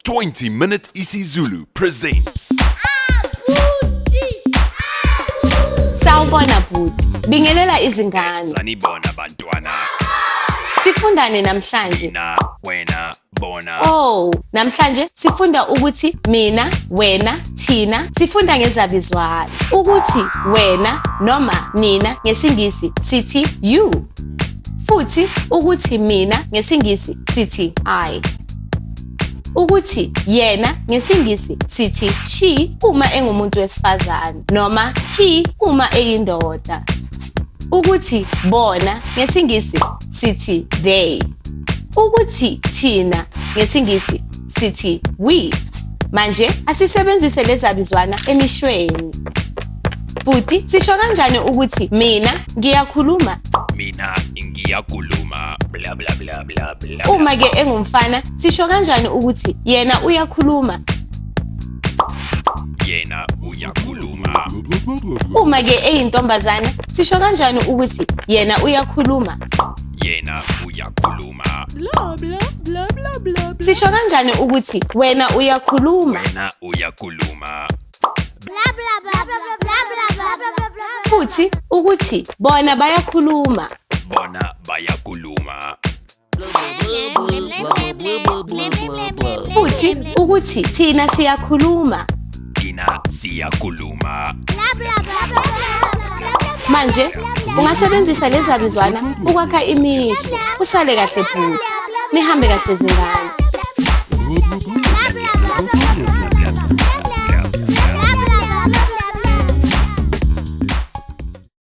20 Minute isiZulu presents. Sawubona bhuti. Bingelela izingane. Sanibona bantwana. Sifundane namhlanje. Na wena bona. Oh, namhlanje sifunda ukuthi mina, wena, thina sifunda ngezabizwana. Ukuthi wena noma nina ngesiNgisi sithi you. Futhi ukuthi mina ngesiNgisi sithi I. Ukuthi yena ngesiNgisi sithi she uma engumuntu wesifazane noma he uma eyindoda. Ukuthi bona ngesiNgisi sithi they. Ukuthi thina ngesiNgisi sithi we. Manje asisebenzise lezabizwana emishweni. Bhuti, sisho kanjani ukuthi mina ngiyakhuluma? Mina ngiyakhuluma bla bla bla bla bla. Uma ke engumfana, sisho kanjani ukuthi yena uyakhuluma? Yena uyakhuluma. Uma ke eyintombazana, sisho kanjani ukuthi yena uyakhuluma? Yena uyakhuluma. Bla bla bla bla bla bla. Sisho kanjani ukuthi wena uyakhuluma? Wena uyakhuluma. Bla bla bla bla bla bla bla bla bla. Futhi ukuthi bona bayakhuluma. Bona bayakhuluma. Futhi ukuthi thina siyakhuluma. Thina siyakhuluma. Bla bla bla bla bla. Manje ungasebenzisa lezabizwana ukwakha imisho. Usale kahle bhuti. Nihambe kahle zingane.